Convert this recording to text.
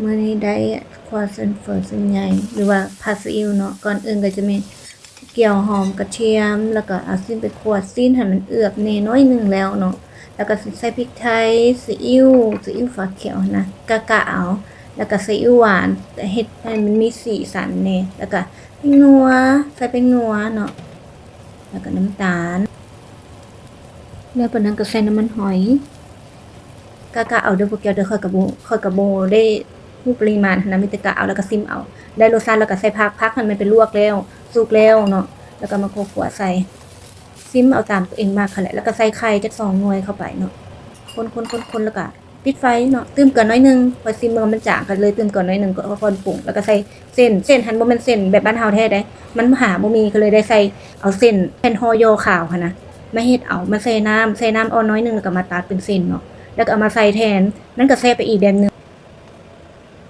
ມື້ນີ້ໄດ້ຂົ້ວເສັ້ນເຝີເສັ້ນໃຫຍ່ ຫຼືວ່າຜັດຊີອິ້ວເນາະ. ກ່ອນອື່ນກໍຈະມີກຽວຫອມກະທຽມ ແລ້ວກໍເອົາຊີ້ນໄປຂົ້ວ. ຊີ້ນຫັ້ນມັນເອືອບແດ່ໜ້ອຍໜຶ່ງແລ້ວເນາະ. ແລ້ວກໍໃສ່ພິກໄທ, ຊີອິ້ວ, ຊີອິ້ວຟ້າຂຽວຫັ້ນນະ, ກະກະເອົາ. ແລ້ວກໍໃສ່ອິ້ວຫວານ ເຮັດໃຫ້ມັນມີສີສັນແດ່. ແລ້ວກໍແປ້ງນົວ, ໃສ່ແປ້ງນົວເນາະ. ແລ້ວກໍນ້ຳຕານ. ແລ້ວປານນັ້ນກໍໃສ່ນ້ຳມັນຫອຍ. ກະກະເອົາເດີພວກເຈົ້າເດີ, ຂ້ອຍກໍບໍ່ ຂ້ອຍກໍບໍ່ໄດ້ຮູ້ປະລິມານຫັ້ນນະ, ມີແຕ່ກະເອົາ ແລ້ວກໍຊິມເອົາ. ໄດ້ລົດຊາດແລ້ວກໍໃສ່ຜັກ, ຜັກຫັ້ນແມ່ນໄປລວກແລ້ວ ສຸກແລ້ວເນາະ, ແລ້ວກໍມາຂົ້ວໆໃສ່. ຊິມເອົາຕາມຕົວເອງມັກຫັ້ນແຫຼະ. ແລ້ວກໍໃສ່ໄຂ່ຈັກສອງໜ່ວຍເຂົ້າໄປເນາະ, ຄົນໆໆໆ ແລ້ວກໍ ປິດໄຟເນາະ, ຕື່ມເກືອໜ້ອຍໜຶ່ງ, ຂ້ອຍຊິມເບິ່ງວ່າມັນຈາງ ຂ້ອຍເລີຍຕື່ມເກືອໜ້ອຍໜຶ່ງ ກໍຄ່ອຍປຸງ. ແລ້ວກໍໃສ່ເສັ້ນ, ເສັ້ນຫັ້ນບໍ່ແມ່ນເສັ້ນແບບບ້ານເຮົາແທ້ໃດ, ມັນຫາບໍ່ມີ, ກໍເລີຍໄດ້ໃສ່ເອົາເສັ້ນແຜ່ນຫໍ່ຍໍ່ຂາວຫັ້ນນະ ມາເຮັດເອົາ, ມາແຊ່ນ້ຳ, ແຊ່ນ້ຳອ່ອນໜ້ອຍໜຶ່ງ ແລ້ວກໍມາຕັດເປັນເສັ້ນເນາະ, ແລ້ວກໍເອົາມາໃສ່ແທນ, ມັນກໍແຊບໄປອີກແບບໜຶ່ງ.